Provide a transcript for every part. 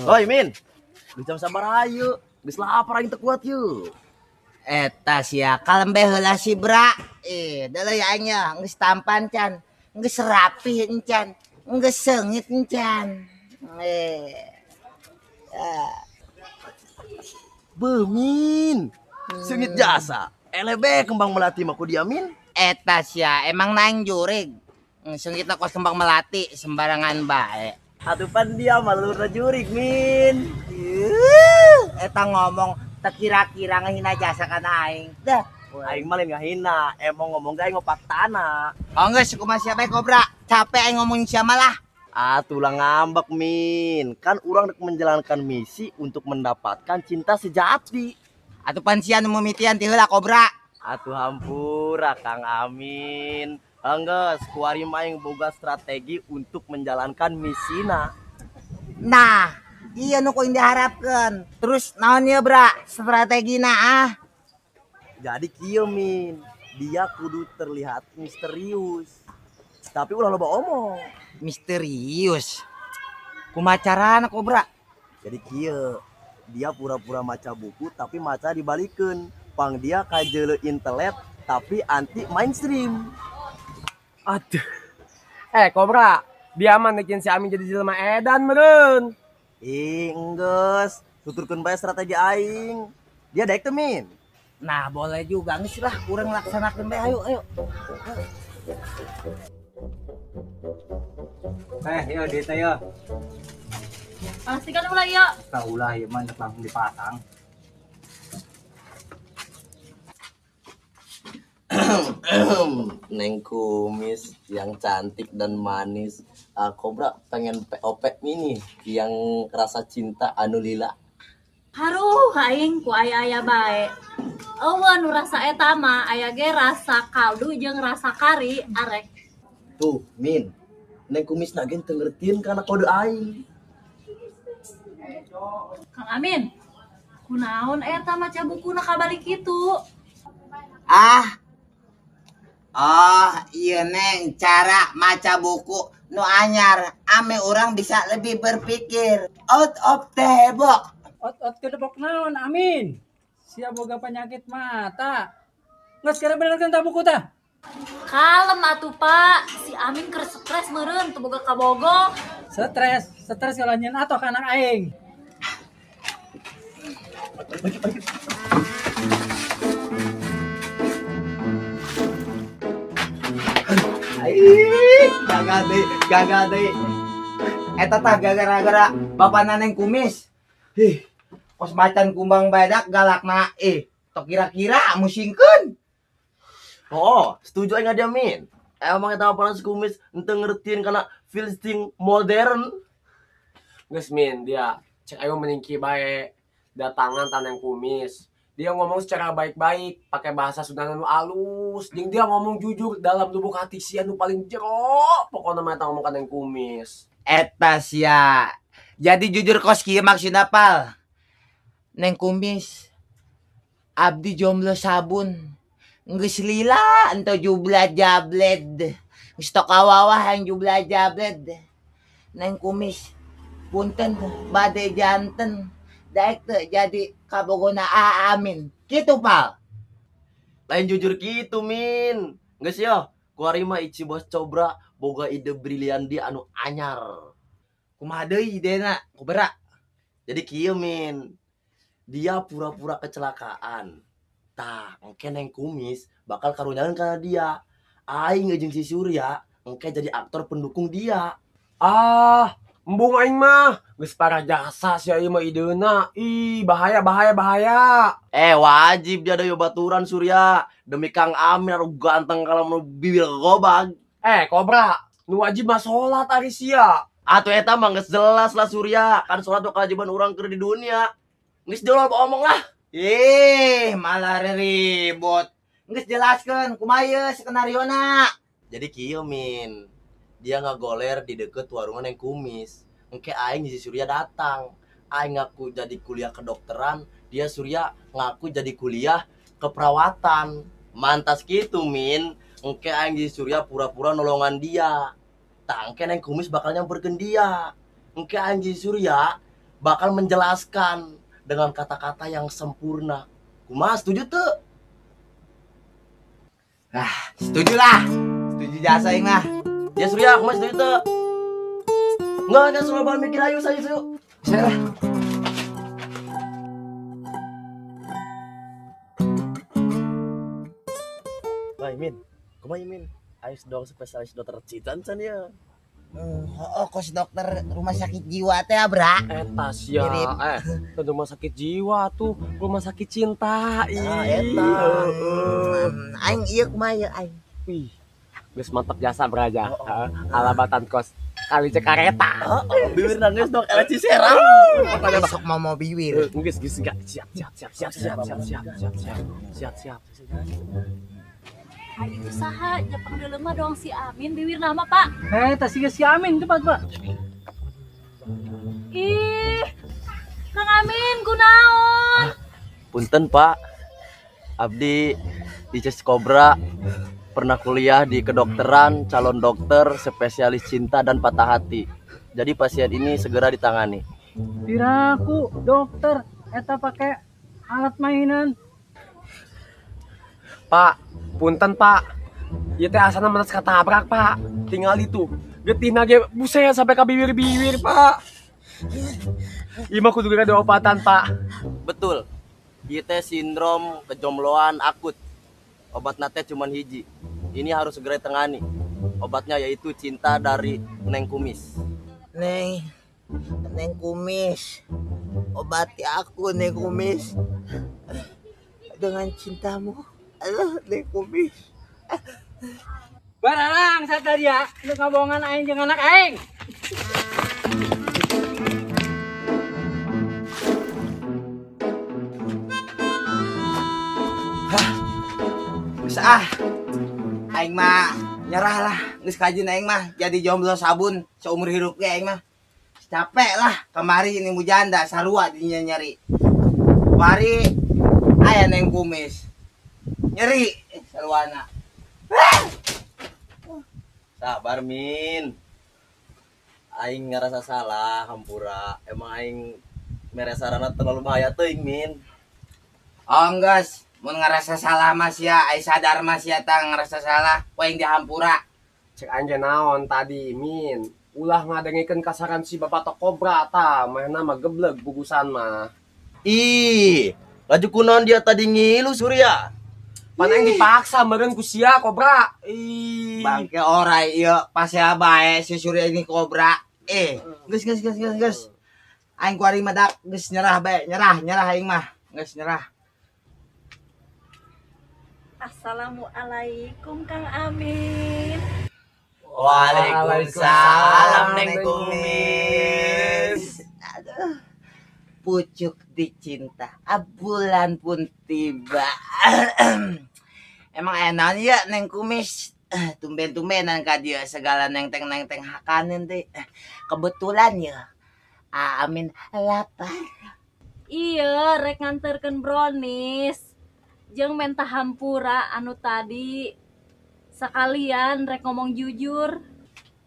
Oi Min, geus jam sabaraha ieu? Geus lapar aing teu kuat yeuh. Eta sia kalem bae heula si Bra. Deuleu ya aing nya geus tampan can, geus rapih encan, geus seungit encan. Beuh Min, seungit jasa. Elebe kembang melati mah ku dia Min. Eta sia emang naing jurig. Seungitna kos kembang melati sembarangan bae. Atuh pan dia mah lurna jurig Min. Eta ngomong teu kira-kira ngehina jasa kana aing. Dah. Aing mah lain ngahina, emang ngomong ge aing mah faktana. Oh geus kumaha sia bae Kobra. Capek aing ngomongin sia malah. Atuh lah ngambek Min. Kan urang rek menjalankan misi untuk mendapatkan cinta sejati. Atuh pan sia nu mimitian ti heula Kobra. Atuh hampura Kang Amin. Enggeus kuari mah aing boga strategi untuk menjalankan misina. Nah, iya nu ku aing diharapkeun. Terus naon ieu Bra strategina ah? Jadi kieu Min, dia kudu terlihat misterius. Tapi ulah loba omong. Misterius. Kumaha carana Kobra? Jadi kieu, dia pura-pura maca buku tapi maca dibalikeun. Pang dia kajeuleu intelek tapi anti mainstream. Aduh. Kobra, dia mah nekin si Amin jadi jelema edan meureun. Ih, enggeus, tuturkeun bae strategi aing. Dia daek teu Min? Nah, boleh juga geus lah, kurang laksanakeun bae, ayo ayo. Yo di teh yo. Pastikan ulah yo. Tah ulah ieu mah langsung dipasang. Neng Kumis yang cantik dan manis. Kobra pengen POP ini yang rasa cinta anu lila. Haruh aing ku aya-aya bae. Eueuh nu rasa eta mah aya ge rasa kaldu jeung rasa kari arek. Tuh, Min. Neng Kumis na ge teu ngertieun kana kode aing. Kang Amin, kunaon eta maca bukuna kabalik kitu? Ah. Oh, iya Neng, cara maca buku nu anyar ame orang bisa lebih berpikir out of the box. Out of the box naon, Amin? Sia boga penyakit mata. Geus kira benerkeun tah buku tah. Kalem atuh Pak, si Amin keur stres meureun teu boga kabogoh. Stres, stres kalau nyeun atoh ka anak aing. Ih, gagal deui, gagal deui. Eta tah gara-gara bapana Neng Kumis. Hih, kos macan kumbang badak galakna tok kira-kira musingkeun. Oh, setuju aing dia Min. Emang eta bapana si Kumis henteu ngertiin kana feeling modern. Geus Min, dia cek aing mending kieu bae. Datangan ta Neng Kumis. Dia ngomong secara baik-baik, pakai bahasa Sunda nu alus. Jeung dia ngomong jujur dalam lubuk hati sia nu paling jero. Pokona mah eta ngomong ka Neng Kumis. Eta sia. Jadi jujur kos kieu maksudna pal. Neng Kumis abdi jomblo sabun. Geus lila ento jubla jabled. Geus tok kawawah yang jubla jabled. Neng Kumis punten bade janten. Daek teu jadi kabogona Amin. Kitu pal. Lain jujur kitu Min. Geus yo, kuari mah Ici Bos Cobra boga ide brilian dia anu anyar. Kumaha deui idena, Kobra? Jadi kieu Min. Dia pura-pura kecelakaan. Tah, engke Neng Kumis bakal karunyaeun kana dia. Aing jeung si Surya engke jadi aktor pendukung dia. Ah, embung aing mah. Geus parah jasa sia ieu mah ideuna. Ih, bahaya bahaya bahaya. Wajib dia deui baturan Surya. Demi Kang Amin anu ganteng kalau nu bibir gobag. Kobra, nu wajib mah salat ari sia. Atuh eta mah geus jelas lah Surya. Kan salat mah kewajiban urang keur di dunia. Geus jauh omong lah. Ih, malah ribut. Geus jelaskeun kumaha ieu skenariona. Jadi kieu Min. Dia ngagoler di deket warungan Neng Kumis. Engke aing si Surya datang. Aing ngaku jadi kuliah kedokteran, dia Surya ngaku jadi kuliah keperawatan. Mantas gitu Min. Engke aing si Surya pura-pura nolongan dia. Tah engke Neng Kumis bakal nyamperkeun dia. Engke aing si Surya Bakal menjelaskan dengan kata-kata yang sempurna. Kumaha, setuju tuh? Ah, setuju lah. Setuju jasa aing mah. Ya Surya, kumaha setuju tuh? Enggak selalu mikir, ayo saya yuk. Saya lah. Wah, Imin. Kumaha Imin? Ayo dong spesialis dokter citan can ya. Oh, kos dokter rumah sakit jiwa teh, Bra. Eta sia, rumah sakit jiwa tuh, rumah sakit cinta. Ah, eta. Aing ieu kumaha ieu aing? Wih. Geus mantap jasa beraja. Alabatan kos kali cek kareta. Heeh, bibir nangis dong LC Serang. Besok mau bibir. Geus geus enggak siap siap siap siap siap siap siap siap siap siap. Ayo usaha Jepang dulu mah dong si Amin biwir nama Pak. Tas si Amin cepat Pak. Ih, Kang Amin kunaon? Punten Pak, abdi di Ces Kobra pernah kuliah di kedokteran, calon dokter, spesialis cinta dan patah hati. Jadi pasien ini segera ditangani. Piraku dokter, eta pakai alat mainan. Pak, punten Pak, ieu teh asana menes katabrak Pak. Tinggal itu, getihna ge buset sampai ka bibir-bibir Pak. Ieu mah kudu geura diobatan Pak. Betul. Ieu teh sindrom kejombloan akut. Obatna teh cuman hiji. Ini harus segera ditangani. Obatnya yaitu cinta dari Neng Kumis. Neng, Neng Kumis. Obati aku Neng Kumis. Dengan cintamu. Aduh, Neng Kumis. Barang sadar ya, lu ngabohongan aing jeung anak aing. Hah. Geus ah. Aing mah nyerah lah, geus kajin aing mah jadi jomblo sabun seumur hidup ge aing mah. Capek lah kemari ini mujanda sarua dinya nyeri. Bari aya Neng Kumis. Nyeri sarwana. Sabar Min. Aing ngerasa salah hampura. Emang aing mere sarana terlalu bahaya teuing Min. Oh geus, mun ngerasa salah mas ya, aing sadar mas ya tang ngerasa salah, ku aing dihampura. Cek aing ge naon tadi Min. Ulah ngadengikeun kasaran si Bapak Kobra tah, manehna mah gebleg bugusan mah. Ih, laju kunaon dia tadi ngilu Surya. Pan aing dipaksa meureun ku sia Kobra. Ih. Bangke orai ieu pasea bae si Surya ini Kobra. Geus geus geus geus geus. Aing ku ari mah dak geus nyerah bae, nyerah, nyerah aing mah. Geus nyerah. Assalamualaikum Kang Amin. Waalaikumsalam Neng Kumis. Aduh. Pucuk dicinta, bulan pun tiba. Emang enak ya Neng Kumis. Tumben-tumbenan ka dia segala nengteng-nengteng hakanen teh. Kebetulan ya, Amin lapar. Iya, rek nganterkeun brownies. Jeung menta hampura anu tadi. Sekalian rek ngomong jujur.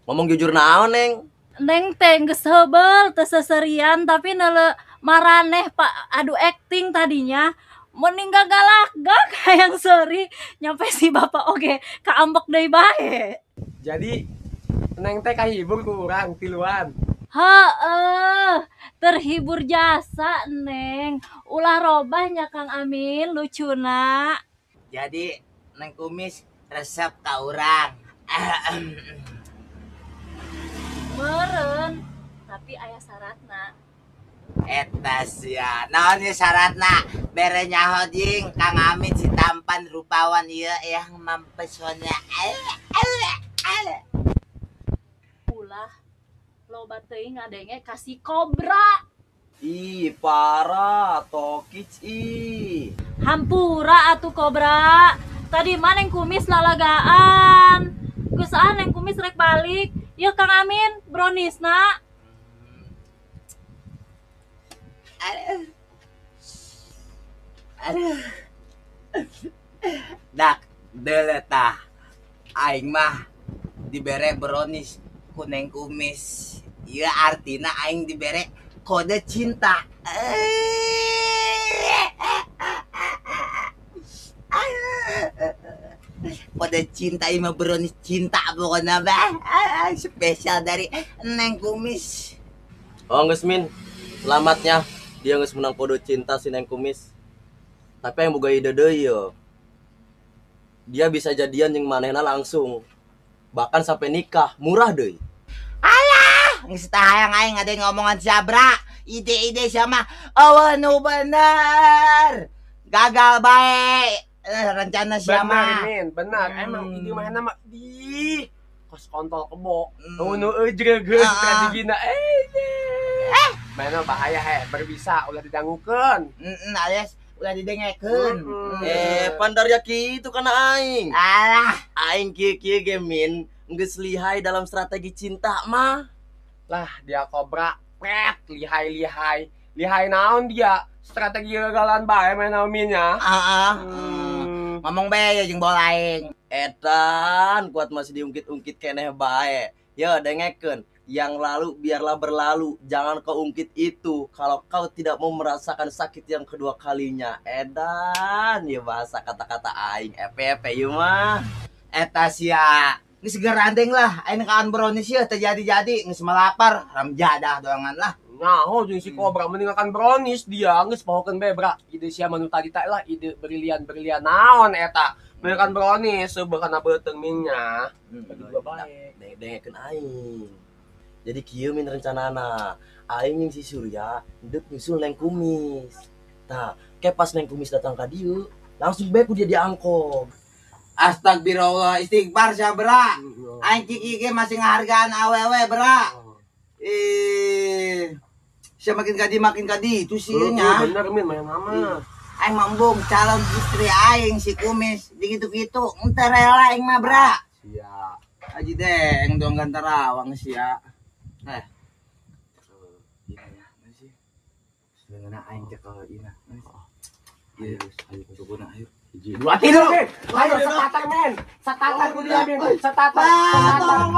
Ngomong jujur naon, Neng? Neng teh geus heubeul teu seserian tapi neule maraneh Pak adu acting tadinya mending gagalak gak hayang seuri nyampe si bapak oge kaambek deui bae. Jadi Neng teh kahibur ku urang tiluan. Heeh, terhibur jasa Neng. Ulah robahnya Kang Amin lucuna. Jadi Neng Kumis resep ka urang. Meureun, tapi aya syaratna. Eta sia, naon ieu syaratna? Bere nyaho jeung Kang Amin si tampan rupawan ieu yang mempesona. Ulah loba teuing ngadenge ka si Kobra. Ih, parah, tokic ih. Hampura atuh Kobra. Tadi mah Neng Kumis lalagaan. Geus ah Neng Kumis rek balik. Yeuh Kang Amin, browniesna. Aduh. Aduh. Dak, deuleu tah. Aing mah dibere brownies ku Neng Kumis. Ieu artina aing dibere Kode cinta. Kode cinta ima brownies cinta pokoknya bah. Spesial dari Neng Kumis. Oh geus Min, selamatnya dia geus menang kode cinta si Neng Kumis. Tapi yang boga ide deui yo. Dia bisa jadian jeung manehna langsung. Bahkan sampai nikah, murah deui. Alah, geus tah hayang aing ada ngomongan Sabra. Ide-ide sama eueuh nu bener. Gagal bae. Rencana siapa? Benar Min, benar. Emang ide manehna mah di kos kontol kebo. Nu eujreug strategina. Mana bahaya he, berbisa ulah didangukeun. Alias ulah didengekeun. Pandar ya kitu kana aing. Alah, aing kieu-kieu ge Min, geus lihai dalam strategi cinta mah. Lah, dia kobra pret lihai-lihai. Lihai naon dia? Strategi gagalan bae main Minnya. Heeh. Ngomong bae jeung bola aing. Edan kuat masih diungkit-ungkit keneh bae. Yo dengekeun, yang lalu biarlah berlalu, jangan kau ungkit itu kalau kau tidak mau merasakan sakit yang kedua kalinya. Edan, ya bahasa kata-kata aing epe-epe ieu mah. Eta sia. Geus gerandeng lah, aing kaan brownies ieu teu jadi-jadi, geus melapar, ramjadah doangan lah. Nah, jeung si Kobra meninggalkan brownies dia geus pohokeun bae bra. Ide sia manu tadi teh lah ide berlian-berlian naon eta. Meninggalkan brownies seubeuh kana beuteung minnya. Bagi dua bae. Dengekeun aing. Jadi kieu Min rencanana. Aing jeung si Surya deuk nyusul Neng Kumis. Tah, ke pas Neng Kumis datang ka dieu, langsung bae ku dia diangkot. Astagfirullah, istighfar sia bra. Aing kiki ge masih ngahargaan awewe bra. Sia makin kadi itu sih nya. Bener Min, main mama. Aing mambung calon istri aing si Kumis digitu-gitu ente rela aing mah bra. Sia. Aji deng dong gantarawang sia. Iya sih. Sebenarnya aing cek kalau ina. Iya, ayo sukuna ayo. Hiji, dua, tilu. Ayo setatar men. Setatar ku dia men. Setatar. Tolong.